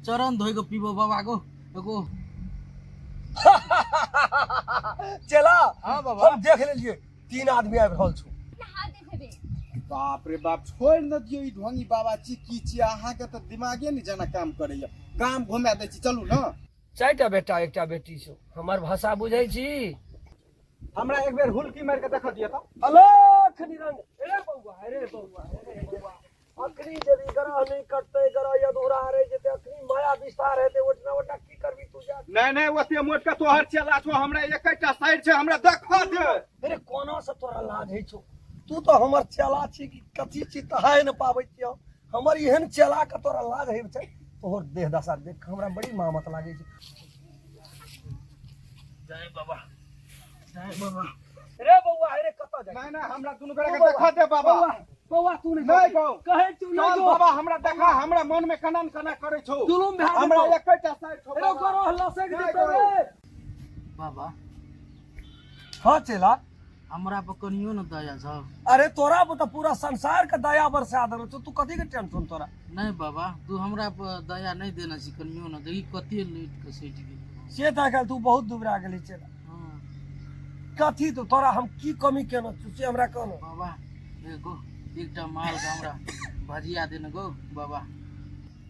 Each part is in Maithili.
चरण धोइ के पीबो बाबा गो एगो। चेला। हाँ बाबा। हम देख लेलिए, 3 आदमी आबि रहल छौ। हाथ देखेबे। बाप रे बाप, छोड़ि न दियौ ई ढोंगी बाबा छी की छी, अहाँके तऽ दिमागे नहि जेना काम करैया। गाम घुमा दै छी, चलू ने। 4टा बेटा 1टा बेटी छौ, हमर भाषा बुझै छी? हमरा एक बेर हुलकी मारि के देख दिअ तऽ। अलख निरंजन। रे बौआ, रे बौआ, रे बौआ, अखनी यदि ग्रह नहि कटतै, ग्रह अधूरा रहि जेतै, अखनी माया विस्तार हेतै, ओटना ओटना की करबी तू जा। नहि नहि, ओते मोट के तोहर चेला छौ, हमरा एकेटा साइड छै, हमरा देखा दे। अरे कोना से तोरा लाज होइ छौ? तू तऽ हमर चेला छी कि कथी छी तहाय ने पाबै छियौ। हमर एहन चेला के तोरा लाज होइ छै? तोहर देह दशा देख के हमरा बड़ी मामत लागै छै। जय बाबा, जय बाबा। रे बौआ, रे कतऽ जाइ? नहि नहि, हमरा दुनू गोरा के देखा दे बाबा। बौआ, बौआ, तू नहि नहि गौ। गौ। कहै तू नहि चल गौ। बाबा, हमरा देखा, हमरा मन में कना कना करै छौ। जुलुम भए हमरा जेतौ। एकेटा साइड छौ रे बाबा। गोरो लसक नहि जेतौ गौ। रे। बाबा। हाँ चेला। हमरा पर कनियो न दया छौ। अरे तोरा पर तऽ पूरा संसार के दया बरसा देने छौ, तू कथी के टेंशन तोरा? नहीं बाबा, तू हमरा पर दया नहीं देने छी कनियो न, देखी कते लेट के सटि गेल। से तऽ आइकाल्हि तू बहुत दुबरा गेली चेला। हाँ। कथी तो तोरा हम की कमी केने छौ से हमरा कहनो। बाबा एगो एकटा माल के हमरा भजिया देने गो बाबा।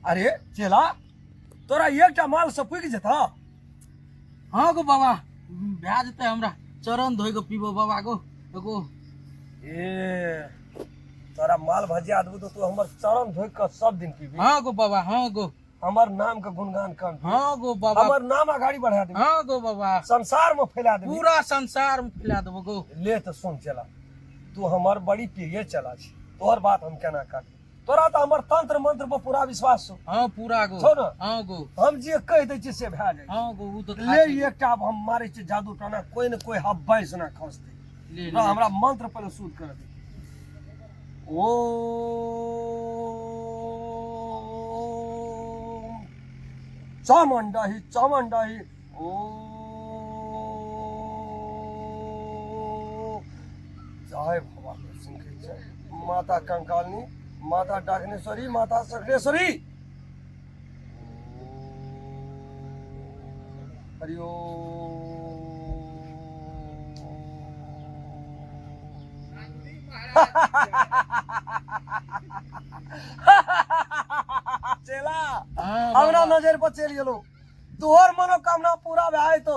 अरे चेला, तोरा एकटा माल से पुगि जेतौ? हाँ गो बाबा, भए जेतै, हमरा चरण धोइ के पीबो बाबा गो एगो। ए तोरा माल भजिया देबो तऽ तू हमर चरण धोइ के सब दिन पीबी? हाँ गो बाबा, हाँ गो। हमर नाम के गुणगान कर। हाँ गो बाबा। हमर नाम अगाड़ी बढ़ा देबी। हाँ गो बाबा। संसार में फैला देबी। पूरा संसार में फैला देबो गो। ले तऽ सुन चला, तू हमर बड़ी प्रिय चला छी, तोहर बात हम केना काटब? तोरा तऽ हमर तंत्र मंत्र पर पूरा विश्वास छौ। हाँ पूरा गो। छौ ने? हाँ गो। हम जे कहि दै छियै से भए जाइ। हाँ गो, उ तऽ ले एकटा आब हम मारै छियै जादू टोना, कोई ने कोई हब्बाइस ना खसतै। ले, ना, हमरा मंत्र पहिले शुद्ध कर दे। ओम चामुंडाही चामुंडाही ओम जय भवानी सिंह के जय, माता कंकालिनी, माता डाकनेश्वरी, माता सकलेश्वरी, हरि ओम। चेला, हाँ, हमरा बाबा। नजर पर चलि गेलो, तोहर मनोकामना पूरा भए जेतौ,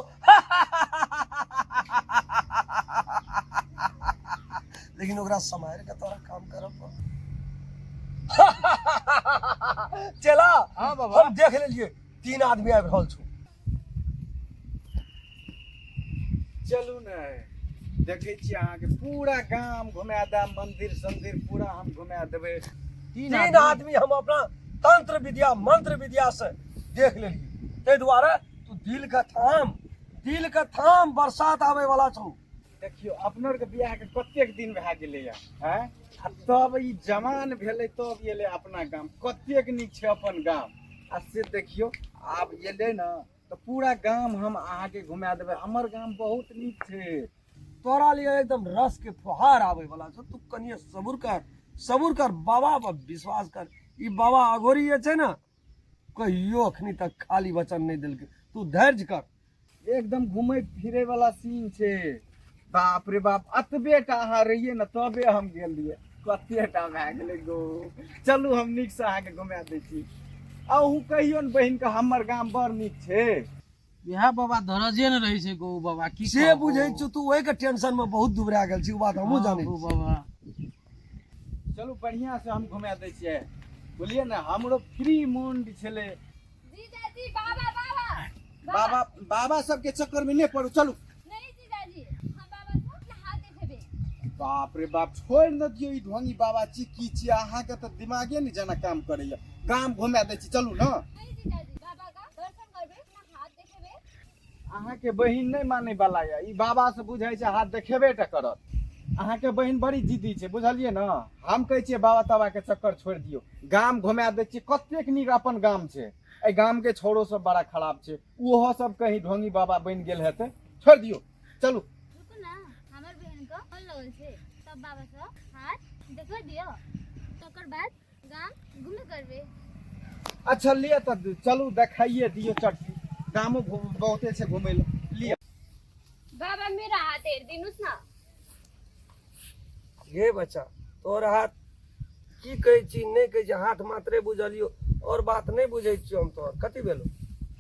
लेकिन ओकरा सम्हारि के तोरा काम करऽ पड़त। चेला। हाँ बाबा। हम देख लेलिए, 3 आदमी आबि रहल छौ। चलू ने, देखै छी अहाँके पूरा गाम घुमा देब, मंदिर संदिर पूरा हम घुमा देबै। 3 आदमी हम अपना तंत्र विद्या मंत्र विद्या से देख लेलिए, ताहि दुआरे तू दिल के थाम, दिल के थाम, बरसात आबै वाला छौ। देखियौ अपनो के बियाह के कतेक दिन भए गेलैया हैं, आ तब ई जवान भेलै तब एलै अपना गाम। कतेक नीक छै अपन गाम। आ से देखियौ आब एलै ने तऽ पूरा गाम हम अहाँके घुमा देबै, हमर गाम बहुत नीक छै। तोरा लिए एकदम रस के फुहार आबै वाला छौ, तू कनिए सबुर कर, सबुर कर, बाबा पर विश्वास कर। ई बाबा अघोरी जे छै ने, कहियो अखनी तक खाली वचन नहि देलकै, तू धैर्य कर। एकदम घूमै फिरै वाला सीन छै। बाप रे बाप, अतबे टा अहाँ रहियै ने तबे हम गेल रहियै, कते टा भए गेलै गो। चलू हम नीकसँ अहाँके घुमा दै छी। अहूँ कहियौ ने बहिनके, हमर गाम बड़ नीक छै। इएह बाबा धरजे ने रहै छै गो बाबा, की से कहबो। बुझै छौ, तू ओहि के टेंशन में बहुत दुबरा गेल छी, ओ बात हमहूँ हाँ, जानै गो छी। बाबा। चलू बढ़िआँ से हम घुमा दै छियै, बुझलियै ने, हमरो फ्री मोन छलै। जीजाजी, बाबा, बाबा, बाबा, बाबा सबके चक्कर में नहीं पड़ू, चलू। नहीं जीजाजी, हम बाबा से हाथ देखेबे। बाप रे बाप, छोड़ि न दियौ ई ढोंगी बाबा छी की छी, अहाँके तऽ दिमागे नहि जेना काम करैया। गाम घुमा दै छी, चलू ने। नहीं जीजाजी, बाबा का दर्शन करबे, हाथ देखेबे। अहाँके बहिन नहि मानै वाला यऽ, ई बाबा से बुझै छै हाथ देखेबे टा करत। अहाँके बहिन बड़ी जिद्दी छै, बुझलियै ने। हम कहै छियै बाबा ताबा के चक्कर छोड़ि दियौ, गाम घुमा दै छियै। कतेक नीक अपन गाम छै। एहि गाम के छौड़ो सब बड़ा खराब छै, ओहो सब कहीं ढोंगी बाबा बनि गेल हेतै। छोड़ि दियौ, चलू। रुकू ना, हमर बहन के फोन लगल छै, तब बाबा से हाथ देखा दियौ, तकर बाद गाम घुमे करबे। अच्छा लिअ तऽ चलू देखाइए दियौ चटकी गामो बहुते छै घुमै लए लिअ। बाबा मेरो हात हेरिदिनुहोस् न। गे बच्चा तोहर हाथ की कहै छी नहि कहै छी, हाथ मात्रे बुझलियौ और बात नहि बुझै छियौ हम तोहर। कथी भेलो?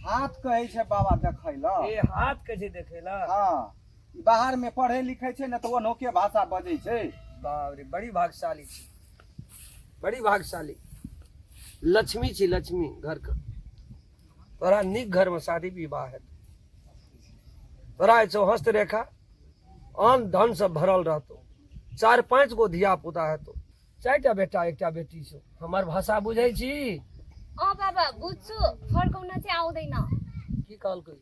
हाथ कहै छै बाबा देखै लए। ए हाथ कहै छै देखै लए? हँ, ई बाहर में पढ़ै लिखै छै ने तऽ ओनहुके भाषा बजै छै। बाप रे, बड़ी भाग्यशाली छी, बड़ी भाग्यशाली लक्ष्मी छी, लक्ष्मी घर के। तोरा नीक घर में शादी विवाह हेतौ, तोरा जे छौ हस्तरेखा अन्न धन से भरल रहतौ, 4-5 गो धिया पुता हेतौ, 4टा बेटा 1टा बेटी छौ। हमर भाषा बुझै छी? अँ बाबा बुझ्छु, फर्काउन चाहिँ आउँदैन। की कहलकै?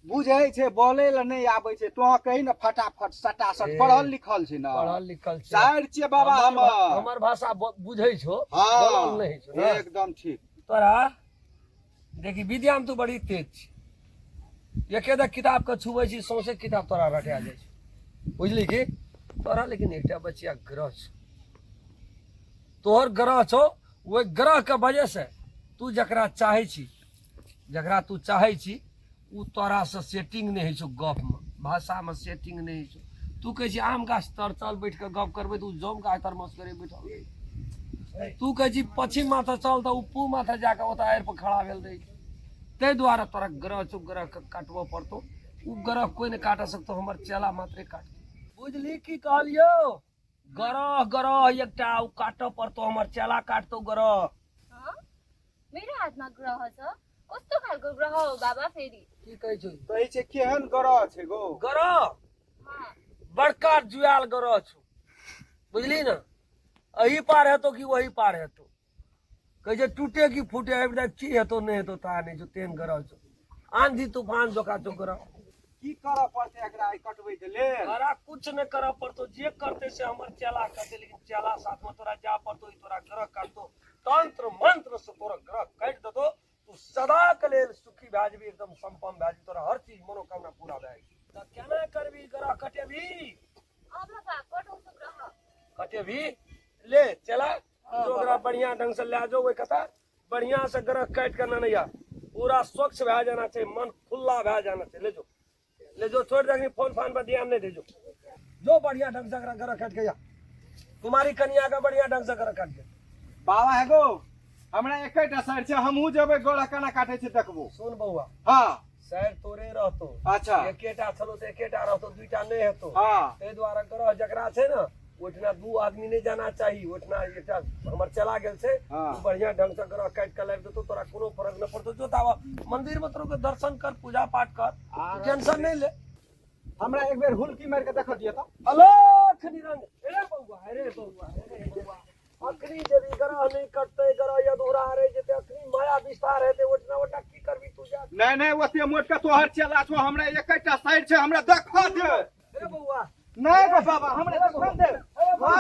बुझै छै, बोलै लए नहि आबै छै। तोह कही ने फटाफट सटासट, ए, पढ़ल लिखल छै ने? पढ़ल लिखल छै। शायर छियै बाबा हमर। हमर भाषा बुझै छौ? हाँ। बोलल नहि छौ ने? एकदम ठीक। तोरा देखी विद्या में तू बड़ी तेज छी, एके दा किताब के छुबै छी सौंसे किताब तोरा रटा जाइ छौ, बुझली की तोरा? लेकिन एकटा बचिया ग्रह छौ, तोहर ग्रह छौ, ओहि ग्रह के वजह से तू जकरा चाहै छी, जकरा तू चाहै छी ओ तोरा से सेटिंग नहि होइ छौ, गप में भाषा में सेटिंग नहि होइ छौ। तू कहै छी आम गाछ तर चल बैठ के गप करबै तऽ ओ जम गाछ तर मस्करे बैठल रहै छै। तू कहै छी पश्चिम माथा चल तऽ ओ पूब माथा जाकऽ ओतऽ आड़ि पर खड़ा भेल रहै छै। ताहि दुआरे तोरा ग्रह छौ, ग्रह के काटबऽ पड़तौ। ओ ग्रह कोइ नहि काटऽ सकतौ, हमर चेला मात्रे काटतौ। बुझली की कहलियौ? ग्रह ग्रह एकटा ओ काटऽ पड़तौ, हमर चेला काटतौ ग्रह। हँ? मेरो हातमा ग्रह छ? कस्तो खालको ग्रह हो बाबा फेरि? की कहै छौ? कहै छै केहन ग्रह छै गो? ग्रह हँ। बड़का जुआल ग्रह छौ, बुझली ने? एही पार हेतौ कि वही पार हेतौ, कहै छै टूटे कि फूटे, आबि जाय की हेतौ नहि हेतौ ता नहि छौ, तेहन ग्रह छौ, आंधी तूफान जोका छौ ग्रह। की करऽ पड़तै एकरा ई कटबै के लेल? तोरा कुछ नहि करऽ पड़तौ, जे करतै से हमर चेला करतै, लेकिन चेला साथ में तोरा जा पड़तौ, ई तोरा ग्रह काटतौ, तंत्र मंत्र से तोरा ग्रह काटि देतौ, तू सदा के लेल सुखी भए जेबही, एकदम संपन्न भए जेबही, तोरा हर चीज मनोकामना पूरा भए जेतौ। तऽ केना करबी ग्रह कटेबही? अँ बाबा कटाउँछु ग्रह। कटेबही? ले चला जो ओकरा बढ़िया ढंग से लए जो, ओहि कथा बढ़िया से ग्रह काटि के ननैया, पूरा स्वच्छ भए जाना चाहिए, मन खुला भए जाना चाहिए। ले जो, ले जो, छोड़ दे, फोन फान पर ध्यान नहीं दे, जो जो बढ़िया ढंग से ग्रह ग्रह काट के जा, कुमारी कन्या का बढ़िया ढंग से ग्रह काट के। बाबा हे गो, हमरा एकेटा सर छै, हमहूँ जेबै ग्रह केना काटै छै देखबो। सुन बौआ। हाँ। सर तोरे रहतो। अच्छा। एकेटा छलो तऽ एकेटा रहतो, दुईटा नहि हेतो। हाँ। ताहि दुआरे ग्रह जकरा छै ने ओहिठिना 2 आदमी नहि जाना चाही, ओहिठिना एकटा हमर चला गेल छै। हाँ। ओ बढ़िया ढंग से ग्रह काटि के लाबि देतौ, तोरा कोनो फर्क नहि पड़तौ। जो ताबा मंदिर में तोरो के दर्शन कर, पूजा पाठ कर, टेंशन नहीं ले। हमरा एक बेर हुलकी मारि के देख दिअ तऽ। अलख निरंजन। अरे बौआ, अरे बौआ, अरे बौआ, अखनी जब ई ग्रह नहीं कटतै, ग्रह अधूरा रहि जेतै, अखनी माया विस्तार हेतै, ओठना ओठना की करबी तू जा। नहीं नहीं, ओते मोट के तोहर चेला छौ, हमरा एकेटा साइड छै, हमरा देखा दे। अरे बौआ। नहीं गो बाबा, हमरा देखा दे। अरे बौआ।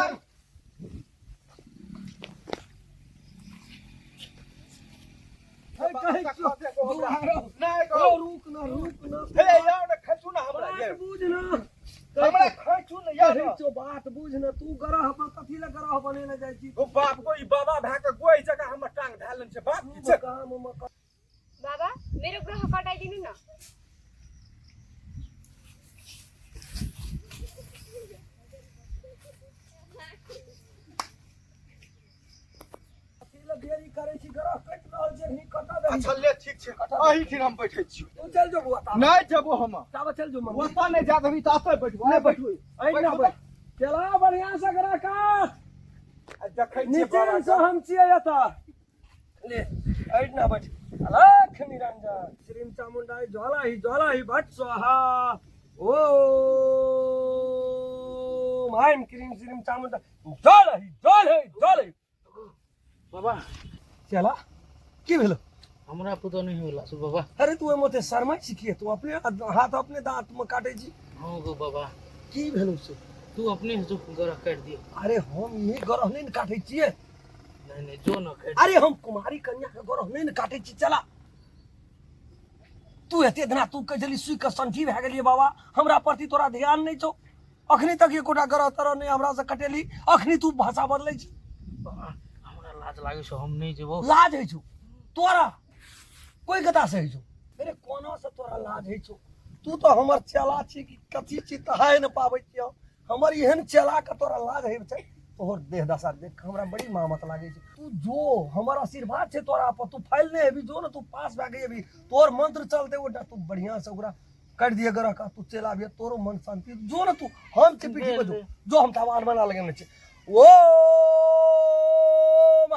नहीं गो। रुक ना, रुक ना। हे यार, ने खैचू ना हमरा, ये। बात बुझ ना। हमरा खैचू ना यार। कहै छौ बात बुझ ना, तू ग्रह पर कथी लए ग्रह बने लए जाइ छी? ओ बाप गो, ई बाबा भए के गोई जगह हमर टांग धए लेने छै, बाप की छै? काम मे बाबा मेरो ग्रह कटाइदिनु न। कथी लए देरी करै छी? ग्रह कटि रहल छै, एखनी कटऽ दही। अच्छा ले ठीक छै, अही ठाम हम बैठै छी। तू चल जो बौआ, ताबे। नहीं जेबो हम। ताबे चल जो मम्मी। ओतऽ नहि जा देबही तऽ एतऽ बैठबो। नहि बैठबो, एहि ना बैठ। चला बढ़िया से ग्रह काट। आ देखै छियै बाबा निचेन से हम छियै एतऽ। ले एहि ना बैठ। अलख निरंजन श्रीम चामुंडाई ज्वाला ही ज्वाला ही भट स्वाहा। ओम ऐं क्रीम श्रीम चामुंडा ज्वाला ही ज्वाला ही ज्वाला ही। बाबा। चला की भेलो? हमरा पुतोह नहीं होला सु बाबा। अरे तू ओहिमे ओते शरमाइ छी किए? तू अपने हाथ अपने दांत में काटै छी। हाँ गो बाबा। की भेलो से? तू अपने से ग्रह काटि दियो। अरे हम ई ग्रह नहीं ने काटै छियै। नहीं नहीं, जो न काटि। अरे हम कुमारी कन्या के ग्रह नहीं ने काटै छी। चला तू एते दिना तू कहै छली सुइ के संठी भए गेलियै बाबा, हमरा प्रति तोरा ध्यान नहीं छौ, अखनी तक एकोटा ग्रह तरह नहीं हमरा से कटेली, अखनी तू भाषा बदलै छी। बाबा हमरा लाज लागै छौ, हम नहीं जेबो। लाज होइ छौ? तोरा कोई कथा से होइ छौ अरे कोना से तोरा लाज होइ छौ तू तऽ हमर चेला छी कि कथी छी तऽ नहि पाबै छियौ हमर एहन चेला के तोरा लाज होइ छै तोहर देह दशा देख के हमरा बड़ी मामत लागै छै तू जो हमर आशीर्वाद छै तोरा पर तू फाइल नहि हेबी जो ने तू पास भए के जेबी तोहर मंत्र चलते ओटा तू बढ़िया से ओकरा काटि दिए ग्रह का तू चलि आबिहे तोरो मन शांति जो ने तू हम छै पीठी पर जो जो हम तवार बना लगेने छै ओम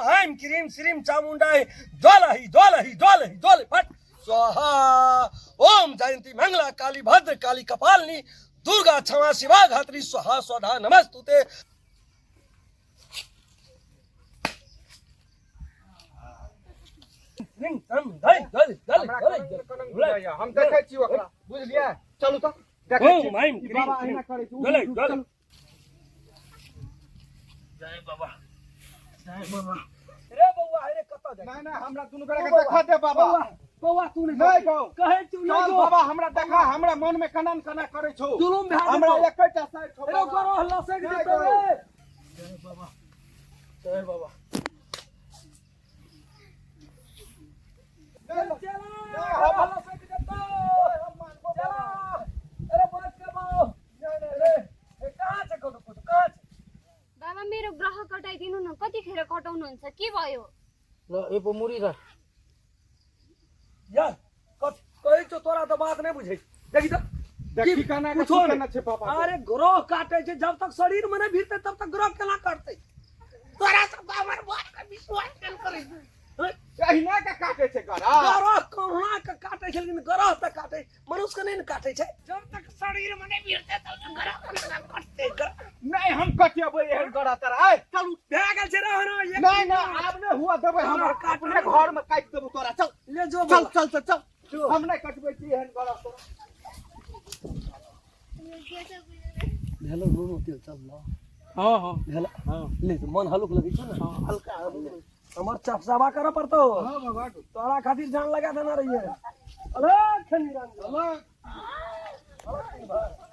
हैम क्रीम श्रीम चामुंडाय ज्वाला ही ज्वाला ही ज्वाला ही ज्वाला फट स्वाहा ओम जयंती मंगला काली भद्र काली कपालिनी दुर्गा क्षमा शिवा घात्री स्वाहा स्वधा नमस्तुते। हम देखै छी ओकरा बुझलियै चलू तऽ देखै छी ई बाबा अहिना करै छै उठू, चलू। जय बाबा जय बाबा। रे बौआ हे रे कतऽ जाइ नहि नहि हमरा दुनू गोरा के देखा दे बाबा। बौआ बौआ तू नहि नहि गौ। कहै छी नहि चल जो। बाबा हमरा देखा हमरा मन में कनन कना करै छौ। जुलुम भए हमरा जेतौ। एकेटा साइड छौ रे बाबा। ओकर लसक नहि जेतौ गौ। रे। जय बाबा जय बाबा। नहि, चला नहि, हम- लसक जेतौ। चला अरे बच के बाओ। अरे ए, कहाँ छै कतौ कुछ कहाँ छै? बाबा मेरो ग्रह कटाइदिनु न कतिखेर कटाउनुहुन्छ के भयो? ल ए पो मुरी राख। यार कथी कहै छौ तोरा तऽ बात नहि बुझै छै। देखी तऽ देखी केना के कुछो की नहि। केना छै बाबा के। अरे ग्रह काटे छै जब तक शरीर में नहीं भिड़ते तब तक ग्रह केना काटते? तोरा सब हमर बात के विश्वास केल करै छै? अहिना के काटे छै गरा। ग्रह कहुना के काटे छै लेकिन ग्रह तऽ काटे मनुष्य के नहीं ने काटे छै। जब तक शरीर में नहीं भिड़ते तब तक ग्रह केना काटते? ग्रह नहि हम कटेबै एहन गरा तोरा। आइ चलू भए गेल छै रहना एक नहि नहि आब नहि हुआ देबै हम तोरा काट अपने घर में काटि देबौ तोरा। चल ले जो चल बौआ। चल चल चल जो। हम नहि कटबै छी एहन गरा तोरा। भेलो नुनो तेल चल न। हाँ हाँ भेल हाँ ले तो मन हलुक लगै छौ ने। हाँ हल्का हल्का। हमर चपसावा करऽ पड़तौ। हाँ बाबा तोरा खातिर जान लगा देना रहिए। अलग खनी रंग अलग अलग।